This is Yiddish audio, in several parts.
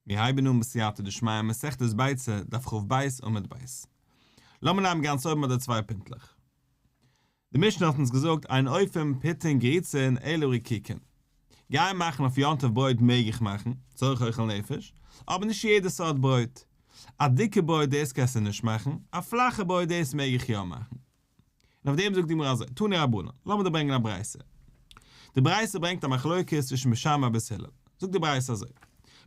מיר הייבן אן בסייעתא דשמיא מסכת ביצה, דף כ"ב עמוד ב'. לאמיר נעמען גאנץ אויבן ביי די צוויי פינטלעך. די משנה האט אונז געזאגט אין אופין פיתין גריצין אלא רקיקין. גיי מאכן אויף יום טוב ברויט מעג איך מאכן, צורך אוכל נפש, אבער נישט יעדע סארט ברויט. א דיקע ברויט דאס קענסטו נישט מאכן, א פלאכע ברויט דאס מעג איך יא מאכן. און אויף דעם זאגט די גמרא אזוי, תנו רבנן, לאמיר דא ברענגען א ברייתא. די ברייתא ברענגט א מחלוקת צווישן בית שמאי ובית הלל. זאגט די ברייתא אזוי,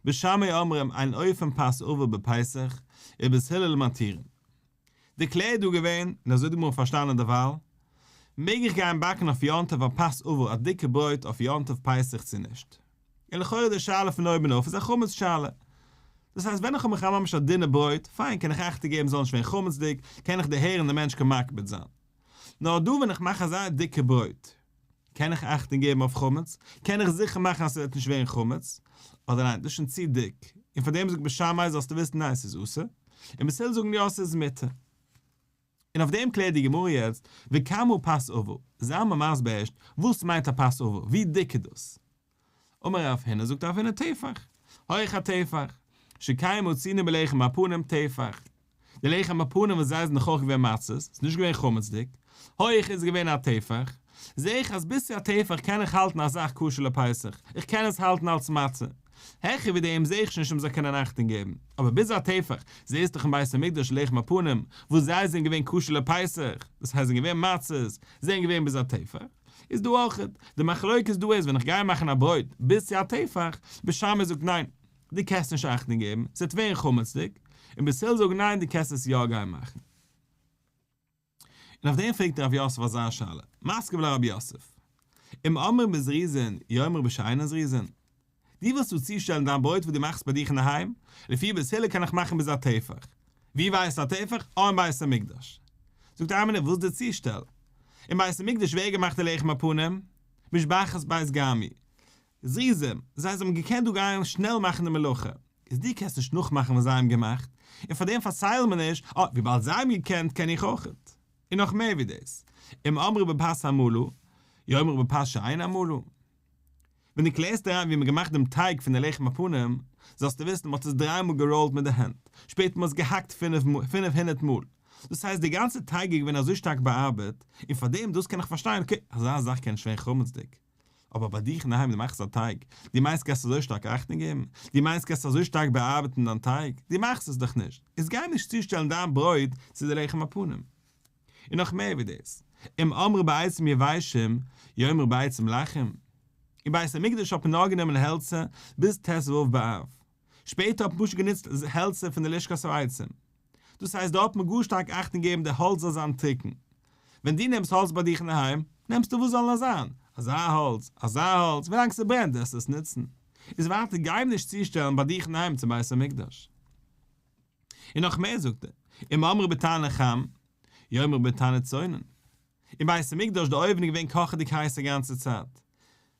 בית שמאי אומרים אין אופין פת עבה בפסח, ובית הלל מתירין. די קלער איז דא געווען, און אזוי האט די גמרא פארשטאנען דערווייל, מעג איך גיין באקן אויף יום טוב א פת עבה א דיקע ברויט אויף יום טוב פסח צו נישט? און לכאורה די שאלה פון אויבן אויף איז א חמץ שאלה. דאס הייסט ווען איך האב מיך א ממש א דינע ברויט, פיין קען איך אכטונג געבן ס'זאל נישט ווערן חמצ'דיג, קען איך דערהערן די מענטש קען מקפיד זיין. נאר דא ווען איך מאך אזא דיקע ברויט, קען איך אכטונג געבן אויף חמץ? קען איך זיכער מאכן אז ס'וועט נישט ווערן חמץ? אדער ניין, דאס איז שוין צו דיק, און פאר דעם זאגט בית שמאי זאלסטו וויסן ניין ס'איז אסור, און בית הלל זאגן יא ס'איז מותר. און אויף דעם קלערט די גמרא יעצט, וכמה פת עבה, זיי מיר מסביר ערשט, וואס מיינט א פת עבה, ווי דיק איז דאס? אמר רב הונא, זאגט רב הונא טפח, הויך א טפח, שכן מצינו בלחם הפנים טפח, די לחם הפנים וואס זיי זענען דאך אויך געווען מצות, ס'איז נישט געווען חמצ'דיג, הויך איז געווען א טפח, זע איך אז ביז צו א טפח קען איך האלטן א זאך כשר לפסח, איך קען עס האלטן אלס מצה, העכער ווי דעם זע איך שוין נישט אז מ'זאל קענען אכטונג געבן, אבער ביז א טפח, זעסט דאך אין בית המקדש לחם הפנים, וואס זיי זענען געווען כשר לפסח, דאס הייסט זענען געווען מצות, זענען געווען ביז א טפח, איז דא אויך, די מחלוקת דא איז ווען איך גיי מאכן א ברויט ביז צו א טפח, בית שמאי זאגט ניין, דו קענסט נישט אכטונג געבן, ס'וועט ווערן חמצ'דיג, און בית הלל זאגט ניין דו קענסט עס יא גיין מאכן. און אויף דעם פרעגט רב יוסף אזא שאלה, מתקיף לה רב יוסף, אם אומרים בזריזין יאמרו בשאינן זריזין? דו ווילסט דא צושטעלן דיין ברויט וואס דו מאכסט ביי דיך אינדערהיים, לפי בית הלל קען איך מאכן ביז א טפח. ווי ווייסט א טפח? אה אין בית המקדש. זאגט ער איין מינוט וואס איז די צושטעל? אין בית המקדש ווער געמאכט די לחם הפנים? משבחת בית גרמי. זריזים, זיי האבן געקענט דא גיין שנעל מאכן די מלאכה, איז דו קענסט נישט נאכמאכן וואס זיי האבן געמאכט, און פאר דעם פארצייל מיר נישט, אה, וויבאלד זיי האבן געקענט קען איך אויכעט. און נאך מער ווי דאס, אם אמרו בפת המלאה, יאמרו בפת שאינה מלאה. ווען דו קלערסט אריין ווי מען געמאכט דעם טייג פון די לחם הפנים, זאלסטו וויסן מען האט עס דריי מאל געראולט מיט די הענט, שפעטער מען האט עס געהאקט פינף הונדערט מאל, דאס הייסט די גאנצע טייג איז געווען אזוי שטארק באארבעט, און פאר דעם דאס קען איך פארשטיין, okay, אזא זאך קען נישט ווערן חמצ'דיג. אבער ביי דיך אינדערהיים דו מאכסט א טייג, דו מיינסט קענסט אזוי שטארק אכטונג געבן? דו מיינסט קענסט אזוי שטארק באארבעטן דיין טייג? דו מאכסט עס דאך נישט, איז גיי נישט צושטעלן דיין ברויט צו די לחם הפנים. און נאך מער ווי דאס, אם אמרו בעצים יבשים, יאמרו בעצים לחים. אין בית המקדש האט מען נאר גענומען העלצער ביז ט"ו באב. שפעטער האט מען פשוט גענוצט העלצער פון די לשכת העצים. דאס הייסט דא האט מען גאר שטארק אכטונג געגעבן די האלץ זאל זיין טרוקן. ווען דו נעמסט האלץ ביי דיך אינדערהיים, נעמסטו וואס זאל נאר זיין, אזא האלץ, אזא האלץ, ווילאנג ס'ברענט וועסטו עס נוצן. איז ווייטער גיי נישט צושטעלן ביי דיך אינדערהיים צום בית המקדש. און נאך מער זאגט ער, אם אמרו בתנור חם, יאמרו בתנור צונן. אין בית המקדש די אויוון איז געווען קאכעדיג הייס א גאנצע צייט,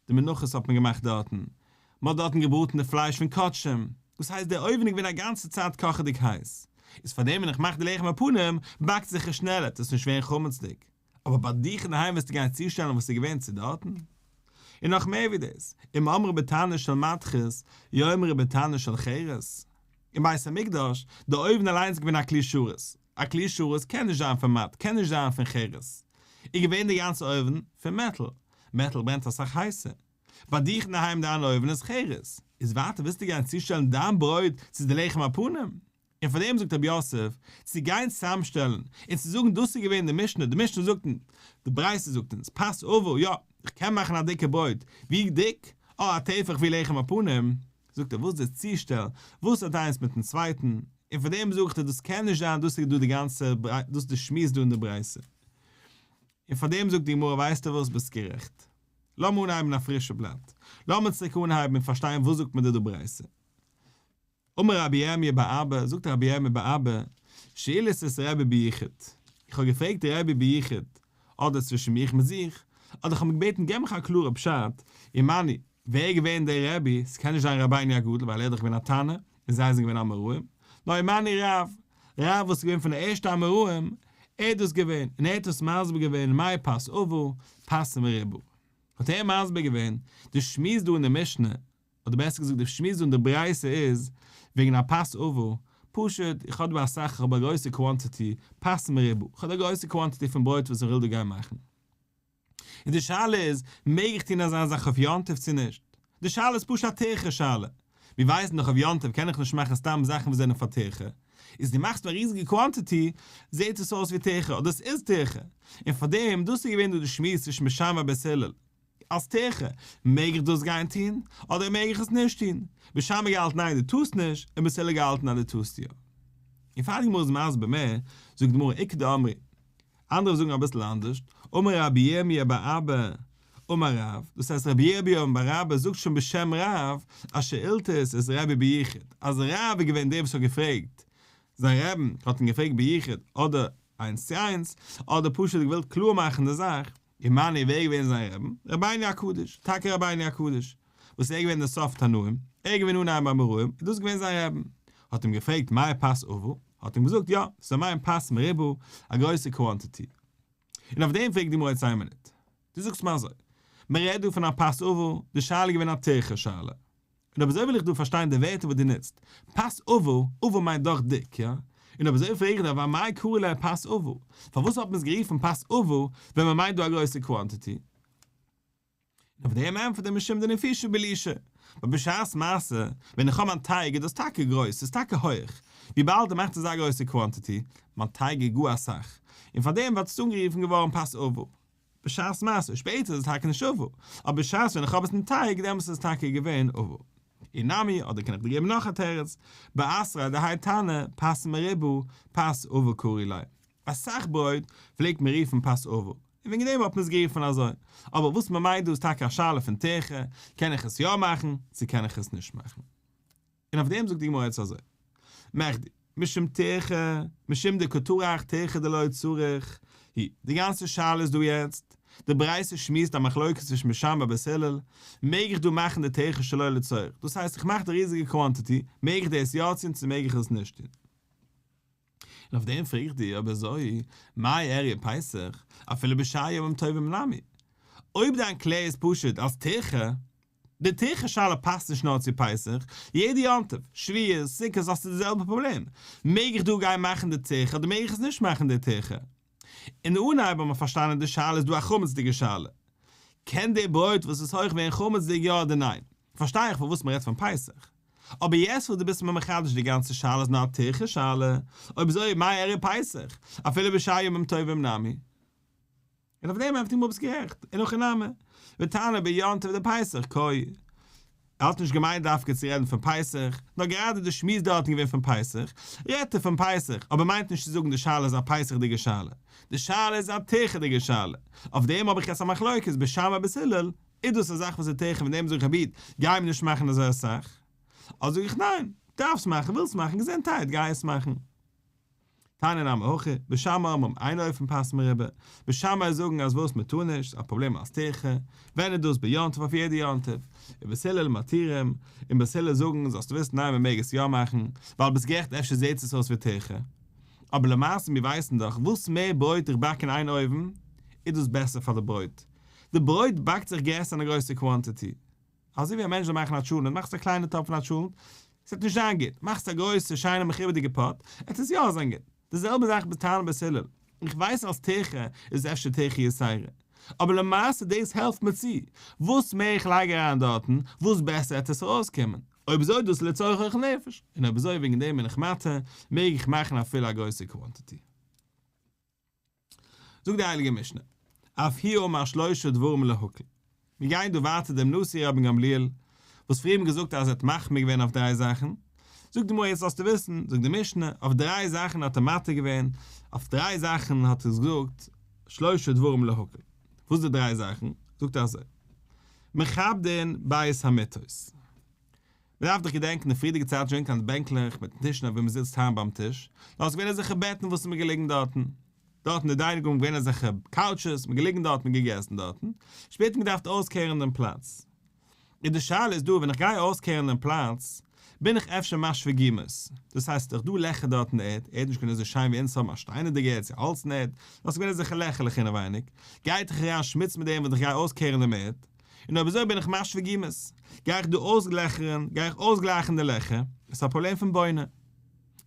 די מנחות האט מען געמאכט דארטן, מען האט דארטן געבראטן די פלייש פון קדשים, דאס הייסט דער אויוון איז געווען א גאנצע צייט קאכעדיג הייס, איז פארדעם ווען איך מאך די לחם הפנים באקט זיך עס שנעלער, טוט עס נישט ווערן חמצ'דיג, אבער ביי דיך אינדערהיים וועסטו גיין צושטעלן וואס איז געווען צו דארטן. און נאך מער ווי דאס, אם אמרו בתנור של מתכות, יאמרו בתנור של חרס. אין בית המקדש, די אויוון אליינס איז געווען א כלי שרת, א כלי שרת קען נישט זיין פון מט, קען נישט זיין פון חרס. איז געווען די גאנצע אויוון פון מעטאל, מעטאל ברענט אסאך הייסער. ביי דיך אינדערהיים דיין אויוון איז חרס, איז ווייטער ווילסטו גיין צושטעלן דיין ברויט צו די לחם הפנים? און פאר דעם זאגט רב יוסף, צו גיין צוזאמשטעלן און צו זאגן דאס איז געווען די משנה, די משנה זאגט אונז, די ברייתא זאגט אונז, פת עבה, יא, איך קען מאכן א דיקע ברויט, ווי דיק? אה, א טפח ווי לחם הפנים. זאגט ער, וואס איז די צושטעל? וואס האט איינס מיטן צווייטן? און פאר דעם זאג איך דיר, דאס קען נישט זיין, דאס איז דא די גאנצע, דאס איז די שמועס דא אין די ברייתא. און פאר דעם זאגט די גמרא, ווייסטו וואס, ביסט גערעכט. לאמיר אנהייבן א פרישע בלאט. לאמיר צוריק אנהייבן און פארשטיין וואס זאגט מיר דא די ברייתא. אמר רבי ירמי' בר אבא, זאגט רבי ירמי' בר אבא, שאלתי את רבי ביחיד, איך האב געפרעגט רבי ביחיד, אדער צווישן מיך מיט זיך, אדער איך האב אים געבעטן געב מיך א קלארע פשט, ומנו, ווער איז געווען דער רבי, ס'קען נישט זיין רבינו הגדול ווייל ער איז דאך געווען א תנא, און זיי זענען געווען אמוראים, נאר ומנו רב, רב וואס איז געווען פון די ערשטע אמוראים, ער איז דאס געווען, און ער האט עס מסביר געווען מאי פת עבה, פת מרובה. האט ער מסביר געווען, די שמועס דא אין די משנה. אדער בעסער געזאגט די שמועס דא אין די ברייתא איז וועגן א פת עבה, פשוט איך האב דא אסאך, איך האב א גרויסע quantity, פת מרובה, איך האב דא א גרויסע quantity פון ברויט וואס איך וויל דא גיין מאכן. און די שאלה איז, מעג איך טון אזא זאך אויף יום טוב צו נישט? די שאלה איז פשוט א טירחא שאלה. מיר ווייסן דאך אויף יום טוב קען איך נישט מאכן סתם זאכן וואס זענען פאר טירחא. איז דו מאכסט א ריזיגע quantity, זעט עס אויס ווי טירחא, אדער עס איז טירחא. און פארדעם, דאס איז געווען דא די שמועס צווישן בית שמאי ובית הלל. אלס טירחא, מעג איך דאס גיין טון, אדער מעג איך עס נישט טון? בית שמאי געהאלטן ניין דו טארסט נישט, און בית הלל געהאלטן אז דו טארסט יא. און פאר די גמרא איז מסביר מער, זאגט די גמרא איכא דאמרי, אנדערע זאגן אביסל אנדערש, אמר רבי ירמיה בר אבא אמר רב, דאס הייסט רבי ירמיה בר אבא זאגט שוין בשם רב אז שאילתות איז רבי ביחיד, אז רב איז געווען דער וואס האט געפרעגט זיין רעבן, האט אים געפרעגט ביחיד אדער איינס צו איינס, אדער פשוט געוואלט קלאר מאכן די זאך, ומני ווער איז געווען זיין רעבן? רבינו הקדוש, טאקע רבינו הקדוש, וואס ער איז געווען דער סוף תנאים, ער איז געווען אנהייב אמוראים, איז דאס געווען זיין רעבן. האט אים געפרעגט מאי פת עבה, האט אים געזאגט יא, ס'איז א מעין פת מרובה, א גרויסע quantity. און אויף דעם פרעגט די גמרא יעצט איין מינוט. דו זאגסט מיר אזוי, מען רעדט דא פון א פת עבה, די שאלה איז געווען א טירחא שאלה. און אויב אזוי וויל איך דא פארשטיין די ווערטער וואס דו נוצט. פת עבה, עבה מיינט דאך דיק, יא? און אויב אזוי פרעג איך דיר, ואמאי קרי ליה פת עבה? פארוואס האט מען עס גערופן פת עבה ווען מען מיינט דא א גרויסע quantity? און אויף דעם ענטפערט ער משום דנפישא בלישה, ווייל בשעת מעשה ווען איך האב מיין טייג איז דאס טאקע גרויס, ס'איז טאקע הויך, וויבאלד ער מאכט אזא גרויסע quantity, מיין טייג איז גאר אסאך, און פאר דעם וואלט עס אנגערופן געווארן פת עבה. בשעת מעשה, שפעטער איז עס טאקע נישט עבה, אבער בשעת ווען איך האב עס אין טייג דעמאלס איז עס טאקע געווען עבה. אי נמי, אדער קען איך דיר געבן נאך א תירוץ, באתריה דהאי תנא, פת מרובה, פת עבה קרי ליה. אסאך ברויט פלעגט מען רופן פת עבה, און וועגן דעם האט מען עס גערופן אזוי. אבער וואס מען מיינט דא איז טאקע א שאלה פון טירחא, קען איך עס יא מאכן, צו קען איך עס נישט מאכן. און אויף דעם זאגט די גמרא יעצט אזוי, מכדי, משום טירחא, משום דקא טרח טירחא דלא צריך היא, די גאנצע שאלה איז דא יעצט, די ברייתא שמועסט א מחלוקת צווישן בית שמאי ובית הלל, מעג איך דא מאכן די טירחא שלא לצורך, דאס הייסט איך מאך די ריזיגע quantity, מעג איך דאס יא טון צו מעג איך עס נישט טון? און אויף דעם פרעג איך דיר, אויב אזוי, מאי איריא פסח, אפילו בשאר ימים טובים נמי? אויב דיין קלער איז פשוט אלס טירחא, די טירחא שאלה פאסט נישט נאר צו פסח, יעדע יום טוב, שבועות, סוכות האסטו די זעלבע פראבלעם, מעג איך דא גיין מאכן די טירחא אדער מעג איך עס נישט מאכן די טירחא? אין אנהייב האט מען פארשטאנען די שאלה איז דא א חמצ'דיגע שאלה. קען די ברויט וואס איז הויך ווערן חמצ'דיג יא אדער ניין? פארשטיי איך פארוואס מען רעדט פון פסח. אבער יעצט וואס דו ביסט מיר מחדש די גאנצע שאלה איז נאר א טירחא שאלה, אויב אזוי מאי איריא פסח, אפילו בשאר ימים טובים נמי. און אויף דעם ענטפערט די גמרא ביסט גערעכט, אין הכי נמי, ותנא ביום טוב דפסח קאי. ער האט נישט געמיינט דווקא צו רעדן פון פסח, נאר גראדע די שמועס דארטן געווען פון פסח, רעדט ער פון פסח, אבער מיינט נישט צו זאגן די שאלה איז א פסח'דיגע שאלה, די שאלה איז א טירחא'דיגע שאלה, אויף דעם האב איך יעצט א מחלוקת בית שמאי בית הלל, איז דאס א זאך וואס איז טירחא פון דעם זאג איך רבי איד, גיי מיר נישט מאכן אזוי אסאך, אדער זאג איך ניין, דארפסט מאכן, ווילסט מאכן, געזונטהייט, גיי עס מאכן. תניא נמי הכי, בית שמאי אומרים אין אופין פת מרובה, בית שמאי זאגן אז וואס מען טאר נישט, א פראבלעם אלס טירחא, ווען איז דאס ביום טוב אויף יעדע יום טוב, ובית הלל מתירים, און בית הלל זאגן זאלסטו וויסן ניין מען מעג עס יא מאכן, ווייל ביסט גערעכט אפשר זעהט עס אויס ווי טירחא, אבער למעשה מיר ווייסן דאך וואס מער ברויט איך באק אין איין אויוון איז דאס בעסער פאר די ברויט, די ברויט באקט זיך גרעסער אין א גרויסע quantity. אזוי ווי א מענטש זאל מאכן א טשולענט, מאכסט א קליינע טאפ פון א טשולענט, עס וועט נישט זיין גוט, מאכסט א גרויסע שיינע מכובד'יגע pot, עט עס יא זיין גוט. די זעלבע זאך ביי תנא בית הלל, איך ווייס אלס טירחא איז עס אפשר טירחא יתירה, אבער למעשה דאס העלפט מיר צו, וואס מער איך לייג אריין דארטן, וואס בעסער עט עס ארויסקומען, אויב אזוי דאס לצורך אוכל נפש, און אויב אזוי וועגן דעם בין איך מתיר, מעג איך מאכן אפילו א גרויסע quantity. זאגט די הייליגע משנה, אף הוא אמר שלשה דברים להקל. מיר גייען דא ווייטער דעם נשיא רבן גמליאל, וואס פריער האט מען געזאגט אז ער האט מחמיר געווען אויף דריי זאכן, זאגט די גמרא יעצט זאלסטו וויסן, זאגט די משנה, אויף דריי זאכן האט ער מתיר געווען, אויף דריי זאכן האט ער געזאגט שלשה דברים להקל. וואס די דריי זאכן? זאגט ער אזוי, מכבדין בית המיטות. מען דארף דאך געדענקען די פריערדיגע צייט איז נישט געווען קיין בענקלעך מיט טישן אויף ווי מען זיצט היינט ביים טיש, נאר עס איז געווען אזעלכע בעטן וואס איז מען געליגן דארטן, דארט אין די dining room געווען אזעלכע couches, מען געליגן דארט מען געגעסן דארטן, שפעטער האט מען געדארפט אויסקערן דעם פלאץ. איז די שאלה איז דא ווען איך גיי אויסקערן דעם פלאץ, בין איך אפשר משווה גומות, דאס הייסט ס'איז דאך דא לעכער דארט אין די ערד, ערד איז נישט געווען אזוי שיין ווי אונז האבן א שטיינערדיגע ערד צו האלצן ערד, נאר ס'איז געווען אזעלכע לעכערלעך אינעווייניג, גייט איך אריין שמוץ מיט דעם ווען איך גיי אויסקערן דעם ערד? און אויב אזוי בין איך משווה גומות, גיי איך דא אויסלעכערן, גיי איך אויסגלייכן די לעכער, עס איז א פראבלעם פון בונה.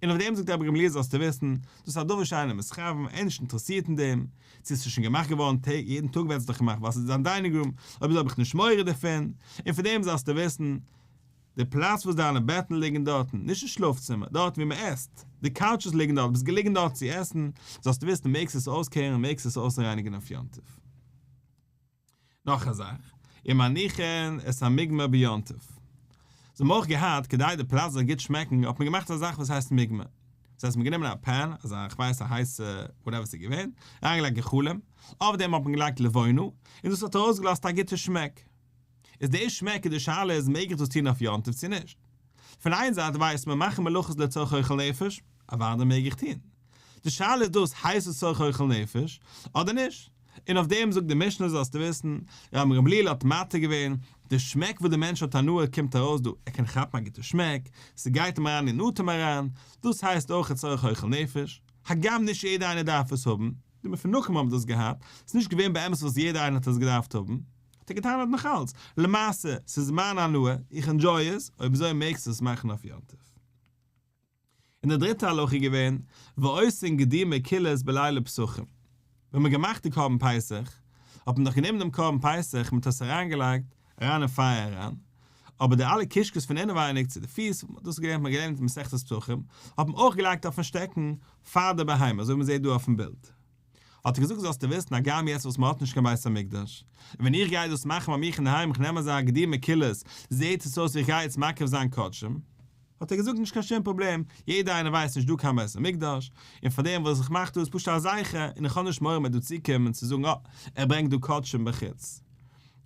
און אויף דעם זאגט רבי גמליאל זאלסטו וויסן, דאס איז א דבר שאינו מתכוין, ער איז נישט אינטערעסירט אין דעם, צו עס איז שוין געמאכט געווארן טעג, יעדן טאג ווערט עס דאך געמאכט ווייל עס איז זיין dining room, אויב אזוי האב איך נישט מורא דערפון, און פון דעם זאלסטו וויסן, די פלאץ וואס דיינע בעטן ליגן דארטן, נישט אין שלאף צימער, דארט ווי מען עסט, די couches ליגן דארט, ביסט געליגן דארט צו עסן, זאלסטו וויסן מעגסט עס אויסקערן, מעגסט עס אויסרייניגן אויף יום טוב. נאך א זאך, ומניחין את המוגמר ביום טוב. זיי האבן אויך געהאט, כדי די פלאץ זאל גוט שמעקן, האט מען געמאכט א זאך וואס הייסט מוגמר. דאס הייסט מען האט גענומען א pan, אזא כ'ווייס א הייסע whatever ס'איז געווען, אריינגעלייגט גחלים, אויף דעם האט מען געלייגט לבונה, און דאס האט ארויסגעלאזט א גוטע שמעק. איז די שמעק איז די שאלה איז מעג איך דאס טון אויף יום טוב צו נישט? פון איין זייט ווייסט מען מאכן מלאכות לצורך אוכל נפש, אוודאי מעג איך טון. די שאלה איז דאס הייסט עס צורך אוכל נפש אדער נישט? און אויף דעם זאגט די משנה זאלסטו וויסן, רבן גמליאל האט מתיר געווען, די שמעק וואס די מענטש האט הנאה קומט ארויס דא, ער קען כאפן א גוטע שמעק, ס'גייט אים אריין אין אטעם אריין, דאס הייסט אויך צורך אוכל נפש, הגם נישט יעדער איינער דארף עס האבן, די מפונקים האבן דאס געהאט, ס'איז נישט געווען באמת וואס יעדער איינער האט עס געדארפט האבן, האט ער געטענה'ט נאכאלץ, למעשה, ס'איז מיין הנאה, איך enjoy עס, אויב אזוי מעגסטו עס מאכן אויף יום טוב. און די דריטע הלכה איז געווען, ועושין גדי מקולס בלילי פסחים. ווען מ'האט געמאכט די קרבן פסח, האט מען דאך גענומען דעם קרבן פסח, מ'האט עס אריינגעלייגט, אריין אין פייער אריין, אבער די אלע קישקעס פון אינעווייניג צו די פיס, דאס איז געווען האט מען געלערנט אין מסכת פסחים, האט מען אויך געלייגט אויפן שטעקן פאר די בהמה, אזוי ווי מ'זעט דא אויפן בילד. האט ער געזאגט זאלסטו וויסן הגם יעצט וואס מ'האט נישט קיין בית המקדש, און ווען איך גיי דאס מאכן ביי מיך אינדערהיים איך נעם אזא גדי מקולס, זעהט עס אויס ווי איך גיי יעצט מקריב זיין קדשים, האט ער געזאגט נישט קיין שום פראבלעם, יעדער איינער ווייסט נישט דא קיין בית המקדש, און פאר דעם וואס איך מאך דא איז פשוט א זכר, און איך האב נישט מורא מ'וועט דא צוקומען צו זאגן אה, ער ברענגט דא קדשים בחוץ.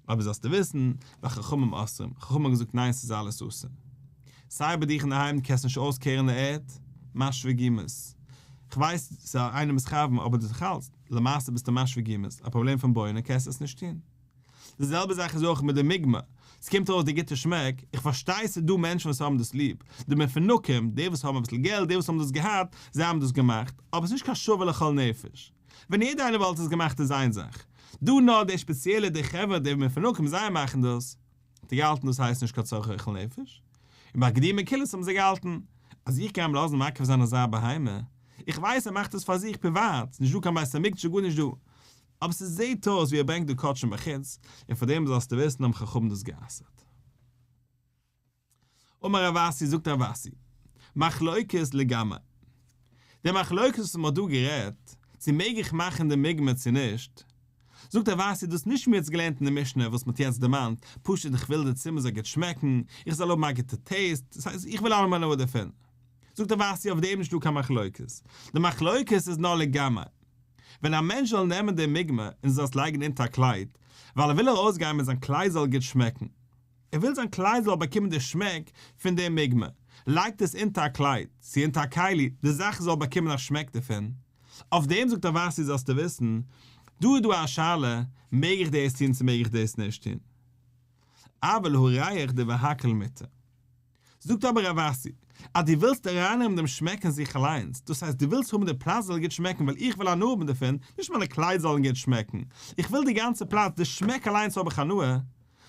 אבער זאלסטו וויסן, וחכמים אוסרים, חכמים האבן געזאגט ניין ס'איז אלעס אסור. סיי ביי דיך אינדערהיים דו קענסט נישט אויסקערן די ערד, משווה גומות. כ'ווייס ס'איז אינו מתכוין אבער דו האלטסט, למעשה ביסטו משווה גומות, א פראבלעם פון בונה קענסטו עס נישט טון. די זעלבע זאך איז אויך מיט די מוגמר, ס'קומט ארויס די גוטע שמעק, איך פארשטיי ס'איז דא מענטשן וואס האבן דאס ליב, די מפונקים, די וואס האבן אביסל געלט, די וואס האבן דאס געהאט, זיי האבן דאס געמאכט, אבער ס'איז נישט קיין שווה לכל נפש. ווען יעדער איינער וואלט עס געמאכט איז איין זאך, דא נאר די שפעציעלע די חברה די מפונקים זיי מאכן דאס, האט ער געהאלטן דאס הייסט נישט קיין צורך אוכל נפש, און ביי גדי מקולס האבן זיי געהאלטן אז איך גיי אים לאזן מקריב זיין אזא בהמה, איך ווייס ער מאכט עס פאר זיך פריוואט, נישט דא קיין בית המקדש גארנישט דא, אבער ס'זעהט אויס ווי ער ברענגט דא קדשים בחוץ, און פאר דעם זאלסטו וויסן האבן חכמים דאס גע'אסר'ט. אמר רב אסי זאגט רב אסי, מחלוקת לגמרי. די מחלוקת וואס מ'האט דא גערעדט, צו מעג איך מאכן די מוגמר צו נישט, זאגט רב אסי דאס נישט מיר יעצט געלערנט אין די משנה וואס מ'האט יעצט דערמאנט, פשוט איך וויל די צימער זאל גוט שמעקן, איך זאל האבן א גוטע taste, דאס הייסט איך וויל אלעמאל הנאה דערפון. זאגט רב אסי אויף דעם נישט דא קיין מחלוקת, די מחלוקת איז נאר לגמרי. ווען א מענטש זאל נעמען די מוגמר און זאל עס לייגן אונטער א קלייד, ווייל ער וויל ארויסגיין מיט זיין קלייד זאל גוט שמעקן, ער וויל זיין קלייד זאל באקומען די שמעק פון דעם מוגמר, לייגט עס אונטער א קלייד, צו אונטער א כלי, די זאך זאל באקומען א שמעק דערפון. אויף דעם זאגט רב אסי זאלסטו וויסן, דא איז דא א שאלה, מעג איך דאס טון צו מעג איך דאס נישט טון? אבל הריח דבהכל מותר. זאגט אבער רב אסי, אז דו ווילסט ארייננעמען דעם שמעק אין זיך אליינס, דאס הייסט דו ווילסט האבן די פלאץ זאל גוט שמעקן ווייל איך וויל הנאה האבן דערפון, נישט מיינע קלייד זאלן גוט שמעקן, איך וויל די גאנצע פלאץ, די שמעק אליינס האב איך הנאה,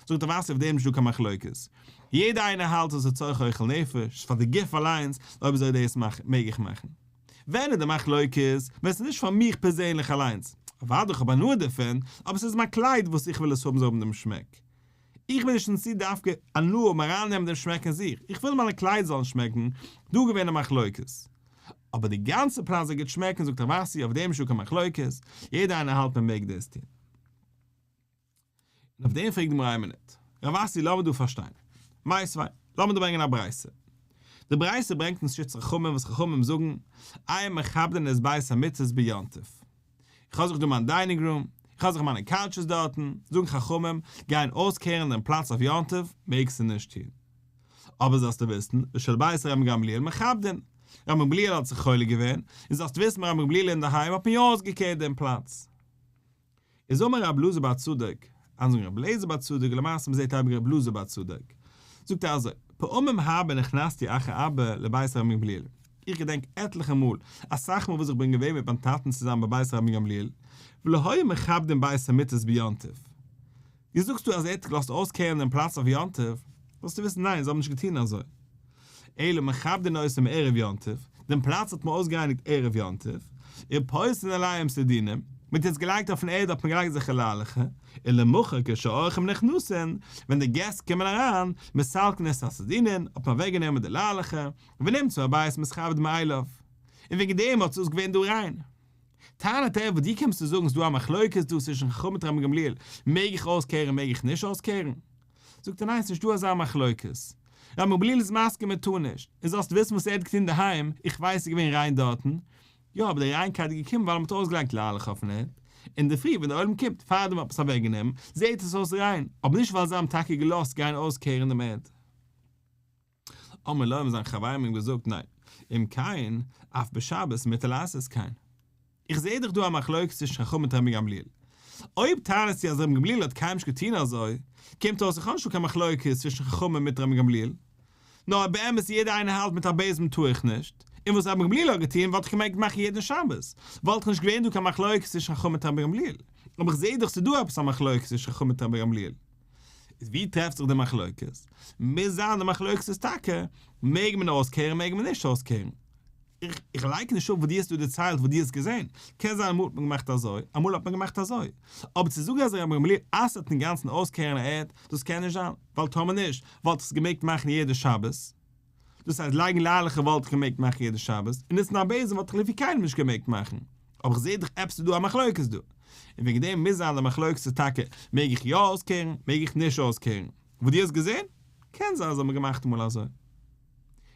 זאגט רב אסי אויף דעם נישט דא קיין מחלוקת, יעדער איינער האלט אז עס איז צורך אוכל נפש, ס'איז פאר די גוף אליינס, אויב אזוי דאס מעג איך מאכן. ווען איז די מחלוקת? ווען ס'איז נישט פאר מיך פערזענליך אליינס, אוודאי איך האב הנאה דערפון, אבער ס'איז מיין קלייד וואס איך וויל עס האבן זאל האבן דעם שמעק. איך בין נישט אינטערעסירט דווקא הנאה האבן ארייננעמען דעם שמעק אין זיך, איך וויל מיינע קלייד זאלן שמעקן, דא געווען א מחלוקת. אבער די גאנצע פלאץ זאל גוט שמעקן זאגט רב אסי אויף דעם נישטא קיין מחלוקת, יעדער איינער האלט מען מעג דאס טון. און אויף דעם פרעגט די גמרא איין מינוט, רב אסי לאמיר דא פארשטיין, מיתיבי, לאמיר דא ברענגען א ברייתא. די ברייתא ברענגט אונז שיטת חכמים וואס חכמים זאגן, אין מכבדין את בית המיטות ביום טוב. איך האב זיך דא מיין dining room, איך האב זיך מיינע couches דארטן, זאגן חכמים, גיין אויסקערן דעם פלאץ אויף יום טוב, מעגסטו נישט טון. אבער זאלסטו וויסן, ושל בית רבן גמליאל מכבדין. רבן גמליאל האט זיך חולק געווען, און זאלסטו וויסן ביי רבן גמליאל אינדערהיים האט מען יא אויסגעקערט דעם פלאץ. איז אמר רב אלעזר בר צדוק, אנדערע זאגן רב אליעזר בר צדוק, למעשה מ'זעט אייביג רב אלעזר בר צדוק, זאגט ער אזוי, פעמים הרבה נכנסתי אחר אבא לבית רבן גמליאל, איך געדענק עטליכע מאל, אסאך מאל וואס איך בין געווען מיט מיין טאטן צוזאמען בבית רבן גמליאל, ולא היו מכבדין בית המיטות ביום טוב. דו זאגסט דא אז ער האט געלאזט אויסקערן דעם פלאץ אויף יום טוב, זאלסטו וויסן ניין, זיי האבן נישט געטון אזוי. אלא מכבדין אותם מערב יום טוב, דעם פלאץ האט מען אויסגערייניגט ערב יום טוב, ופורסין עליהם סדינים, מען האט יעצט געלייגט אויפן ערד האט מען געלייגט אזעלכע ליילעכער, ולמחר כשאורחים נכנסין, ווען די געסט קומען אריין, מסלקין את הסדינין, האט מען אוועקגענומען די ליילעכער, ונמצא הבית מתכבד מאליו. און וועגן דעם האט עס געווען דא ריין. טענה'ט ער, וואס דו קומסט צו זאגן ס'איז דא א מחלוקת דא צווישן חכמים מיט רבן גמליאל, מעג איך אויסקערן מעג איך נישט אויסקערן? זאגט ער ניין ס'נישט דא אזא מחלוקת, רבן גמליאל איז מסכים מען טאר נישט, און זאלסט וויסן וואס ער האט געטון אינדערהיים, איך ווייס ס'איז געווען ריין דארטן, יא אבער די ריינקייט איז געקומען ווייל מ'האט אויסגעלייגט ליילעך אויפן ערד, אינדערפרי ווען די עולם קומט פארדעם האט מען עס אוועקגענומען, זעהט עס אויס ריין, אבער נישט ווייל זיי האבן טאקע געלאזט גיין אויסקערן דעם ערד. אמרו לו האבן זיין חברים אים געזאגט ניין, אם כן, אף בשבת מותר לעשות כן. איך זעה דאך דא א מחלוקת צווישן חכמים מיט רבן גמליאל. אויב טענה'סטו אז רבן גמליאל האט קיינמאל נישט געטון אזוי, קומט אויס איך האב נישט דא קיין מחלוקת צווישן חכמים מיט רבן גמליאל. נאר באמת יעדער איינער האלט מיט א בעזעם טאר איך נישט, און וואס רבן גמליאל האט געטון וואלט איך געמעגט מאכן יעדן שבת, וואלט נישט געווען דא קיין מחלוקת צווישן חכמים מיט רבן גמליאל. אבער איך זעה דאך ס'איז דא עפעס א מחלוקת צווישן חכמים מיט רבן גמליאל. איז ווי טרעפט זיך די מחלוקת? מוז זיין די מחלוקת איז טאקע, מעג מען אויסקערן מעג מען נישט אויסקערן. איך איך לייקן נישט אפ וואס דו האסט דא דערציילט וואס דו האסט געזען, קען זיין אמאל האט מען געמאכט אזוי, אמאל האט מען געמאכט אזוי. אבער צו זאגן אז רבן גמליאל אסר'ט אינגאנצן אויסקערן א ערד, דאס קען נישט זיין, ווייל טאמער נישט, וואלט איך עס געמעגט מאכן יעדע שבת. דאס הייסט לייגן ליילעכער וואלט איך געמעגט מאכן יעדע שבת, און נוצן א בעזעם וואלט איך לפי קיינעם נישט געמעגט מאכן. אבער איך זעה דאך עפעס איז דא א מחלוקת דא. און וועגן דעם מוז זיין די מחלוקת איז טאקע מעג איך יא אויסקערן, מעג איך נישט אויסקערן. וואס דו האסט געזען, קען זיין אז האט מען געמאכט אמאל אזוי.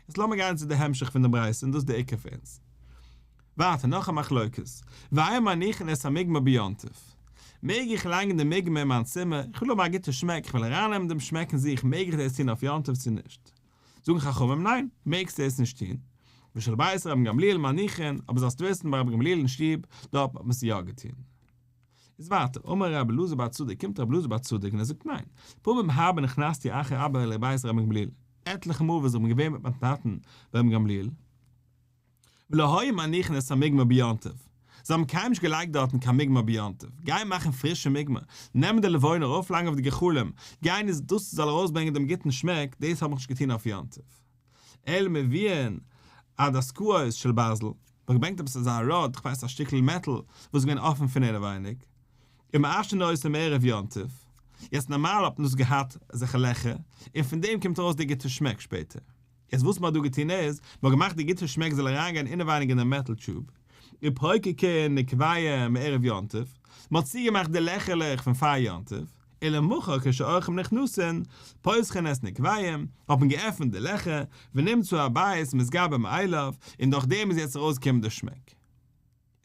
יעצט לאמיר גיין צו די המשך פון די ברייתא און דאס איז די עיקר פאר אונז. ווייטער נאך א מחלוקת, ואין מניחין את המוגמר ביום טוב. מעג איך לייגן די מוגמר אין מיין צימער, איך וויל האבן א גוטע שמעק, איך וויל ארייננעמען דעם שמעק אין זיך, מעג איך דאס טון אויף יום טוב צו נישט? זאגן חכמים ניין, מעגסט דאס נישט טון. ושל בית רבן גמליאל מניחין, אבער זאלסט וויסן ביי רבן גמליאל אין שטוב, דארט האט מען עס יא געטון. איז ווייטער, אמר רבי אלעזר בר צדוק, קומט רבי אלעזר בר צדוק און ער זאגט ניין, פעמים הרבה נכנסתי אחר אבא לבית רבן גמליאל, עטליכע מאל וואס איך בין געווען מיט מיין טאטן ביי רבן גמליאל, ולא היו מניחין את המוגמר ביום טוב, זיי האבן קיינמאל נישט געלייגט דארטן קיין מוגמר ביום טוב, גיין מאכן פרישע מוגמר, נעמען די לבונה ארויפלייגן אויף די גחלים, גיין איז דאס זאל ארויסברענגען דעם גוטן שמעק, דאס האב איך נישט געטון אויף יום טוב. אלא מביאין עדסקאות של ברזל, מען האט געברענגט עפעס אזא ראד, כ'ווייס א שטיקל מעטאל, וואס איז געווען אפן פון אינעווייניג, ומעשנין אותו מערב יום טוב, יעצט נארמאל האט מען דאס געהאט אזעלכע לעכער, און פון דעם קומט ארויס די גוטע שמעק שפעטער. יעצט וואס מען האט דא געטון איז, מען האט געמאכט די גוטע שמעק זאל אריינגיין אינעווייניג אין די מעטאל tube, ופוקקין נקביהם מערב יום טוב, מען האט צוגעמאכט די לעכערלעך פון פאר יום טוב, ולמחר כשאורחים נכנסין, פותחין את נקביהם, האט מען געעפנט די לעכער, ונמצא הבית מתגבר מאליו, און דורך דעם איז יעצט ארויסגעקומען די שמעק.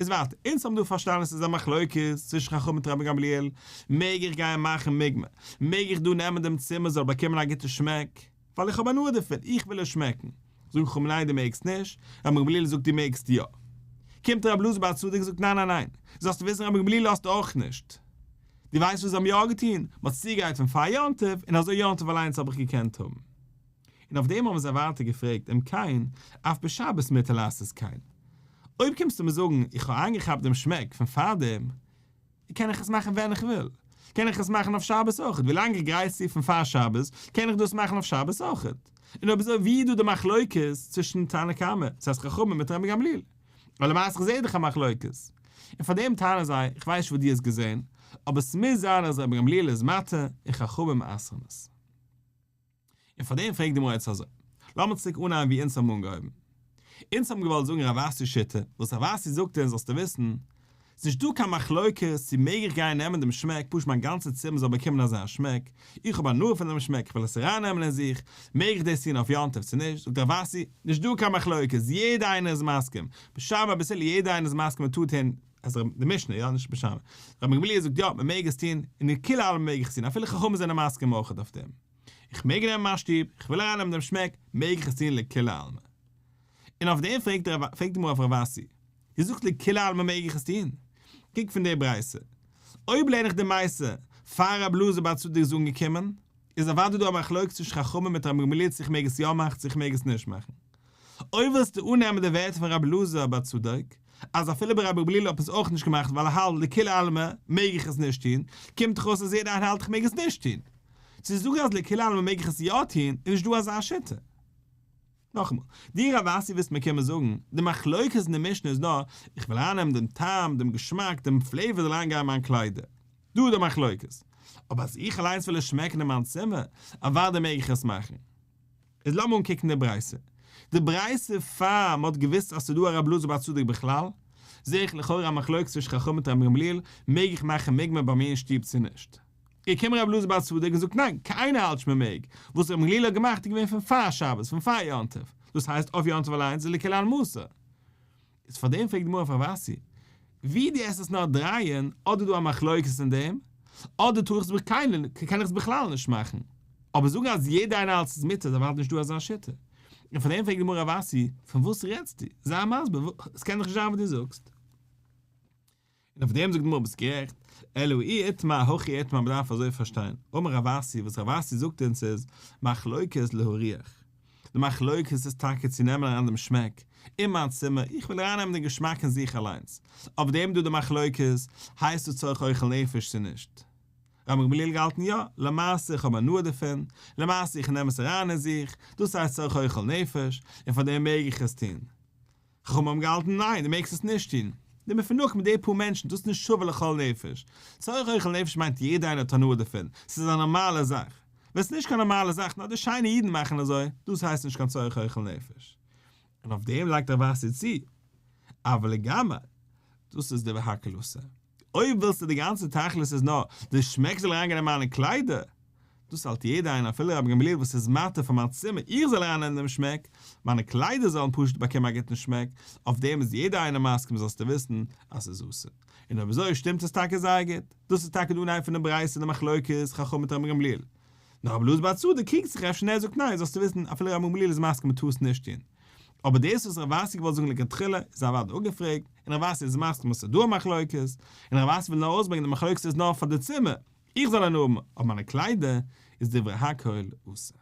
איז ווייטער, אונז האבן דא פארשטאנען ס'איז א מחלוקת צווישן חכמים מיט רבן גמליאל, מעג איך גיין מאכן מוגמר, מעג איך דא נעמען דעם צימער זאל באקומען א גוטע שמעק, ווייל איך האב הנאה דערפון, איך וויל עס שמעקן. זאגן חכמים ניין דו מעגסט נישט, רבן גמליאל זאגט דו מעגסט יא. קומט רבי אלעזר בר צדוק זאגט ניין ניין ניין, זאלסטו וויסן רבן גמליאל לאזט אויך נישט. דו ווייסט וואס זיי האבן יא געטון? מ'האט צוגעגרייט פון פאר יום טוב, און אזוי יום טוב אליינס האב איך געקענט האבן. און אויף דעם האבן זיי ווייטער געפרעגט אם כן, אף בשבת מותר לעשות כן. אויב קומסטו מיר זאגן איך האב איינגעכאפט דעם שמעק פון פארדעם, קען איך עס מאכן ווען איך וויל. קען איך עס מאכן אויף שבת אויך, ווילאנג איך גרייט צו פון פאר שבת, קען איך דאס מאכן אויף שבת אויך. און אויב אזוי ווי איז דא די מחלוקת צווישן תנא קמא, דאס הייסט חכמים מיט רבן גמליאל? ווייל למעשה איך זעה דאך א מחלוקת. און פאר דעם טענה'ן זיי, איך ווייס נישט וואס דו האסט געזען, אבער ס'מוז זיין אז רבן גמליאל איז מתיר און חכמים אסר'ן עס. און פאר דעם פרעגט די גמרא יעצט אזוי. לאמיר צוריק אנהייבן ווי אונז האבן אנגעהויבן. אונז האבן געוואלט זאגן רב אסי'ס שיטה, וואס רב אסי זאגט אונז זאלסטו וויסן, ס'איז נישט דא קיין מחלוקת צו מעג איך גיין נעמען דעם שמעק פשוט מיין גאנצע צימער זאל באקומען אזא שמעק, איך האב הנאה פון דעם שמעק איך וויל עס ארייננעמען אין זיך, מעג איך דאס טון אויף יום טוב צו נישט, זאגט רב אסי, נישט דא קיין מחלוקת, יעדער איינער איז מסכים, בית שמאי בית הלל יעדער איינער איז מסכים מען טאר טון, אז די משנה יא נישט בית שמאי, רבן גמליאל זאגט יא מען מעג עס טון, און לכולי עלמא מעג איך עס טון אפילו חכמים זענען מסכים אויך אויף דעם. איך מעג נעמען מיין שטוב, איך וויל ארייננעמען דעם שמעק, מעג איך עס טון לכולי עלמא. און אויף דעם פרעגט פרעגט די גמרא אויף רב אסי, דו זאגסט לכולי עלמא מעג איך עס טון? קוק פון די ברייתא. אויב לערן איך די מעשה פאר רב אלעזר בר צדוק איז אנגעקומען, איז אוודאי דא א מחלוקת צווישן חכמים מיט רבן גמליאל צו איך מעג עס יא מאכן צו איך מעג עס נישט מאכן. אויב ווילסטו אננעמען די ווערטער פון רב אלעזר בר צדוק, אז אפילו ביי רבי גמליאל האט מען עס אויך נישט געמאכט ווייל ער האלט לכולי עלמא מעג איך עס נישט טון, קומט דאך אויס אז יעדער איינער האלט איך מעג עס נישט טון. צו זאגן אז לכולי עלמא מעג איך עס יא טון איז נישט דא אזא שיטה. נאכאמאל, דו רב אסי ווילסט מיר קומען זאגן, די מחלוקת אין די משנה איז נאר, איך וויל ארייננעמען דעם טעם, דעם געשמאק, דעם flavor זאל אריינגיין אין מיין קליידער. דא איז די מחלוקת. אבער אז איך אליינס וויל עס שמעקן אין מיין צימער, אוודאי מעג איך עס מאכן. איז לאמיר אנקוקן די ברייתא. די ברייתא פאר מ'האט געוואוסט אז ס'איז דא א רב אלעזר בר צדוק בכלל, זעה איך לכאורה א מחלוקת צווישן חכמים מיט רבן גמליאל, מעג איך מאכן מוגמר ביי מיר אין שטוב צו נישט. געקומען רב אלעזר בר צדוק און זאגט ניין, קיינער האלט נישט מ'מעג, וואס רבן גמליאל האט געמאכט איז געווען פון פאר שבת, פון פאר יום טוב, דאס הייסט אויף יום טוב אליינס איז לכולי עלמא אסור. איז פאר דעם פרעגט די גמרא אויף רב אסי, ווי דו עסט עס נאר דרייען, אדער דא א מחלוקת אין דעם, אדער טאר איך עס בכלל, קען איך עס בכלל נישט מאכן. אבער זאגן אז יעדער איינער האלט ס'איז מותר איז אוודאי נישט דא אזא שיטה. און פאר דעם פרעגט די גמרא רב אסי, פון וואס רעדסטו? זיי מסביר, עס קען דאך נישט זיין וואס דו זאגסט. און אויף דעם זאגט די גמרא ביסט גערעכט, אלא אי איתמר הכי איתמר מ'דארף אזוי פארשטיין, אמר רב אסי וואס רב אסי זאגט אונז איז, מחלוקת להריח, די מחלוקת איז טאקע צו נעמען אריין דעם שמעק אין מיין צימער, איך וויל ארייננעמען דעם געשמאק אין זיך אליינס, אויף דעם דא די מחלוקת, הייסט דאס צורך אוכל נפש צו נישט? רבן גמליאל געהאלטן יא, למעשה איך האב הנאה דערפון, למעשה איך נעם עס אריין אין זיך, דאס הייסט צורך אוכל נפש, און פאר דעם מעג איך עס טון. חכמים האבן געהאלטן ניין דו מעגסט עס נישט טון, די מפונקים מיט די פאר מענטשן דאס איז נישט שווה לכל נפש, צורך אוכל נפש מיינט יעדער איינער האט הנאה דערפון, ס'איז א נארמאלע זאך, ווען ס'איז נישט קיין נארמאלע זאך נאר די שיינע אידן מאכן אזוי, דאס הייסט נישט קיין צורך אוכל נפש. און אויף דעם לייגט רב אסי צו, אבל לגמרי, דאס איז דברי הכל אסור. אויב ווילסטו די גאנצע תכלית איז נאר די שמעק זאל אריינגיין אין מיינע קליידער, דאס האלט יעדער איינער אפילו רבי גמליאל וואס איז מתיר פאר מיין צימער איך זאל ארייננעמען דעם שמעק, מיינע קליידער זאלן פשוט באקומען א גוטן שמעק, אויף דעם איז יעדער איינער מסכים זאלסטו וויסן אז ס'איז אסור. און אויב אזוי שטימט עס טאקע זייער גוט. דאס איז טאקע די אנהייב פון די ברייתא די מחלוקת חכמים מיט רבי גמליאל. נאר רבי אלעזר בר צדוק קריגט זיך אפשר און ער זאגט ניין זאלסטו וויסן אפילו רבי גמליאל איז מסכים מ'טאר עס נישט טון. אבער דאס וואס רב אסי געוואלט זאגן לכתחילה איז אוודאי אפגעפרעגט, און רב אסי איז מסכים אז ס'איז דא א מחלוקת, און רב אסי וויל נאר אויסברענגען די מחלוקת איז נאר פאר די צימער, איך זאל הנאה האבן, אבער מיינע קליידער איז דברי הכל אסור.